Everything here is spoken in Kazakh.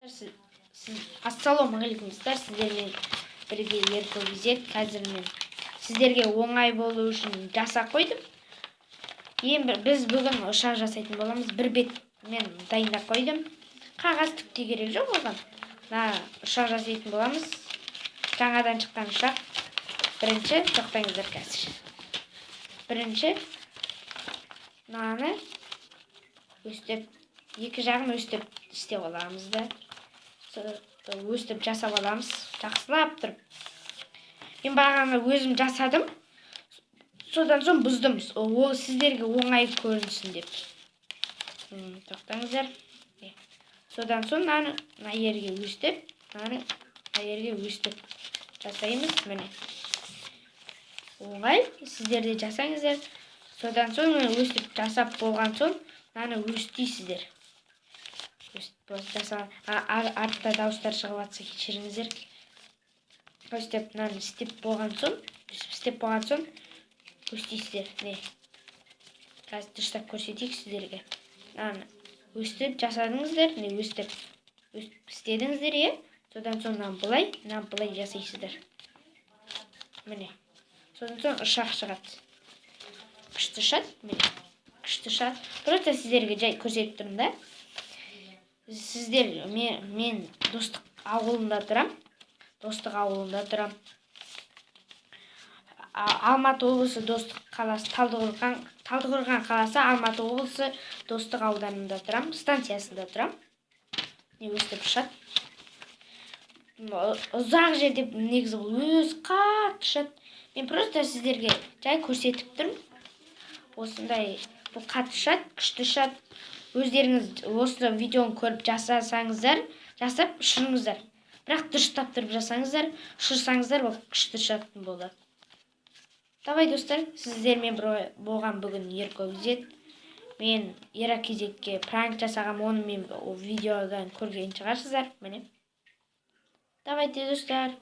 Ассалаумағалейкум, достар! Сіздермен бірге Ерко Визет. Қазір мен сіздерге оңай болу үшін жасап қойдым. Ең бір, біз бүгін ұшақ жасайтын боламыз. Бір бет мен дайындап қойдым. Қағаз, түк те керек жоқ оған. Мына ұшақ жасайтын боламыз. Жаңадан шыққан ұшақ. Бірінші, тоқтаңыздар қазір. Бірінші мынаны өстіп, екі жағын өстіп істеп аламыз да, өстіп жасап аламыз жақсылап тұрып. Мен бағана өзім жасадым, содан соң бұздым, ол сіздерге оңай көрінсін деп. Тоқтаңыздар. Содан соң мынаны мына жерге өстіп, мынаны мына жерге өстіп жасаймыз. Міне, оңай, сіздер де жасаңыздар. Содан соң, міне, өстіп жасап болған соң, мынаны өстейсіздер. Өстіп жаса. Артта дауыстар шығып жатса, кешіріңіздер. Өстіп мынаны істеп болған соң, өстіп істеп болған соң, өстейсіздер. Міне, қазір дұрыстап көрсетейік сіздерге. Мынаны өстіп жасадыңыздар, міне, өстіп өстіп істедіңіздер, иә. Содан соң мынаны былай, мынаны былай жасайсыздар. Міне, содан соң ұшақ шығады, күшті ұшады. Міне, күшті ұшады. Просто сіздерге жай көрсетіп тұрмын да. Сіздер, мен Достық ауылында тұрам, Достық ауылында тұрам. Алматы облысы, Достық қаласы, Талдықорған қаласы, Алматы облысы, Достық ауданында тұрам, станциясында тұрам. Не, өстіп ұшады. Ұзақ жерде негізі бұл өзі қатты ұшады. Мен просто сіздерге жай көрсетіп тұрмын. Осындай бұл қатты ұшады, күшті ұшады. Өздеріңіз осы видеоны көріп жасасаңыздар, жасап ұшырыңыздар, бірақ дұрыстап тұрып жасаңыздар, ұшырсаңыздар, ол күшті ұшатын болады. Давай, достар, сіздермен бір болған бүгін Ерко Визет. Мен Ера Кезекке пранк жасағам, оны мен ол видеодан көрген шығарсыздар. Міне, давайте, достар.